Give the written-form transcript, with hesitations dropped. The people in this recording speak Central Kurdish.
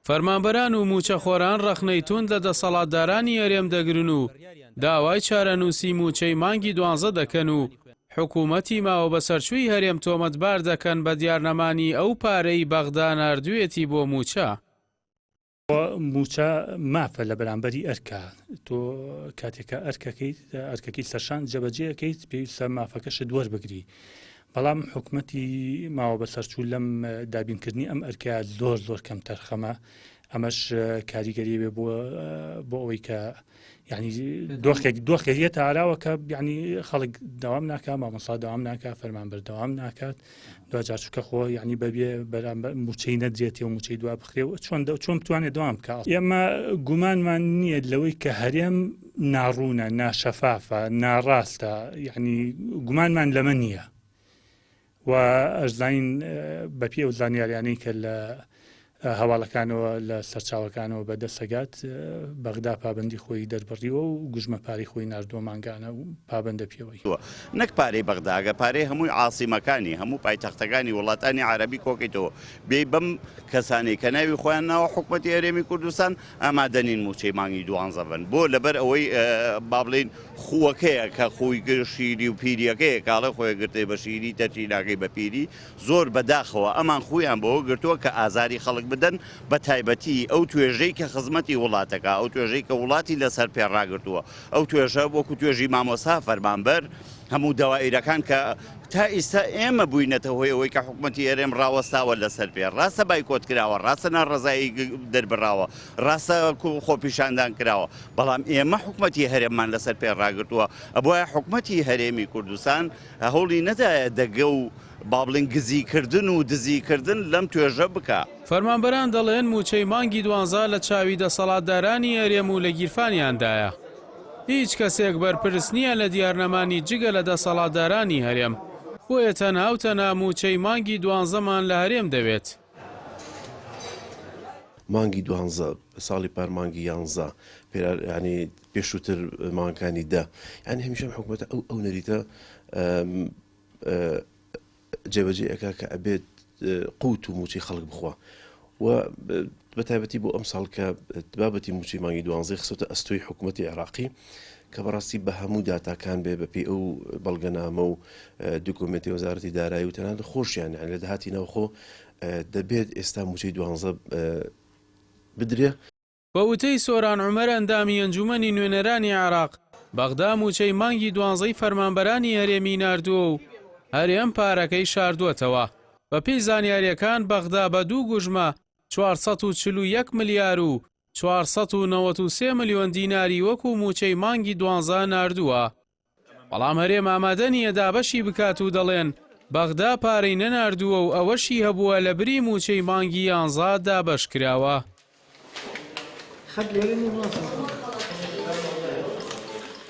فەرمانبەران و مووچەخۆران ڕەخنەی توند لە دەسەڵاتدارانی هەرێم دەگرن و داوای چارەنووسی مووچەی مانگی دوانزە دەکەن و حکوومەتی ماوەبەسەرچووی هەرێم تۆمەتبار دەکەن بە دیارنەمانی ئەو پارەی بەغدا ناردوویەتی بۆ مووچە. مووچە مافە لە بەرامبەری ئەرکە، تۆ کاتێکە ئەرکەکەی ئەرکەکەی سەرشان جێبەجێ ئەکەیت پێویستە مافەکەشت وەربگری. بەڵام حکومەتی ماوە بەسەرچوو لەم دابینکردنی ئەم ئەرکە زۆر زۆر کەم تەرخەمە ئەمەش کاریگەری بێ بۆ بۆ ئەوەی کە یعنی دۆخێک دۆخێک یەتە ئاراوە کە یعنی خەڵک داوام ناکات مامۆستا داوام ناکات فەرمانبەر داوام ناکات دوجار چکە خۆ یعنی بەبێ بەرامبەر موچەی نەدرێتێ و موچەی دوا بخرێ و چۆن چۆن بتوانێت دوام بکە ئێمە گومانمان نییە لەوەی کە هەرێم ناڕوونە، ناشەفافە، ناڕاستە، یەعنی گومانمان لەمە نییە و ئەشزانین بەپێی ئەو زانیاریانەی کە لە هەواڵەکانەوە لە سەرچاوەکانەوە بە دەستەگات بەغدا پابەندی خۆی دەربڕیوە و گوژمە پارەی خۆی ناردووە مانگانە و پابەندە پێوەی. نەک پارەی بەغدا ئەگەر پارەی هەمووی عاسیمەکانی هەموو پایتەختەکانی وڵاتانی عەرەبی کۆکەیتەوە بێی بەم کەسانەی کە ناوی خۆیان ناوە حکومەتی هەرێمی کوردستان ئامادە نین مووچەی مانگی دوانزە بەن بۆ لەبەر ئەوەی با بڵێین خووەکەیە کە خووی شیری و پیریەکەیە کاڵێ خۆی گرتەی بە شیری تەرچی ناکەی بە پیری زۆر بەداخەوە ئەمان خوویان بەوە گرتووە کە ئازاری خەڵک بدەن بە تایبەتی ئەو توێژەی کە خزمەتی وڵاتەکە ئەو توێژەی کە وڵاتی لەسەر پێ ڕاگرتووە ئەو توێژە وەکو توێژی مامۆستا فەرمانبەر هەموو دەوائیرەکان کە تا ئیستا ئێمە بووینەتە هۆی ئەوەی کە حکومەتی هەرێم ڕاوەستاوە لەسەر پێ، ڕاستە بایکۆت کراوە، ڕاستە ناڕەزایی دەربڕاوە، ڕاستە خۆپیشاندان کراوە، بەڵام ئێمە حکومەتی هەرێممان لەسەر پێ ڕاگرتووە، ئەبوایە حکومەتی هەرێمی کوردستان هەوڵی نەدایە دەگە و با بڵێین گزیکردن و دزیکردن لەم توێژە بکا. فەرمانبەران دەڵێن مووچەی مانگی دوانزە لە چاوی دەسەڵاتدارانی هەرێم و لە گیرفانیاندایە. هیچ کەسێک بەرپرس نییە لە دیارنەمانی جگە لە دەسەڵاتدارانی هەرێم، بۆیە تەنها و تەنها مووچەی مانگی دوانزەمان لە هەرێم دەوێت. مانگی دوانزە ساڵی پار مانگی یانزە پێرار یانی پێشووتر مانگەکانی دە یانی هەمیشە ئەم حکوومەتە ئەو ئەو نەریتە جێبەجێ ئەکا کە ئەبێت قوت و موچەی خەڵک بخوا و بە تایبەتی بۆ ئەم ساڵ کە بابەتی موچەی مانگی دوانزەی خستۆتە ئەستۆی حکوومەتی عێراقی کە بەڕاستی بە هەموو داتاکان بێ بەپێی ئەو بەڵگەنامە و دوکۆمێنتی وەزارەتی دارایی و تەنانەت خۆشیان یان لە داهاتی ناوخۆ دەبێت ئێستا موچەی دوانزە بدرێ. بە وتەی سۆران عومەر ئەندامی ئەنجومەنی نوێنەرانی عێراق، بەغدا مووچەی مانگی دوانزەی فەرمانبەرانی هەرێمی ناردووە و هەرێم پارەکەی شاردووەتەوە. بەپێی زانیارییەکان بەغدا بە دوو گوژمە 441 ملیار و 493 ملیۆن دیناری وەکو مووچەی مانگی دوانزە ناردووە. بەڵام هەرێم ئامادە نییە دابەشی بکات و دەڵێن، بەغدا پارەی نەناردووە و ئەوەشی هەبووە لە بری مووچەی مانگی یانزە دابەش کراوە.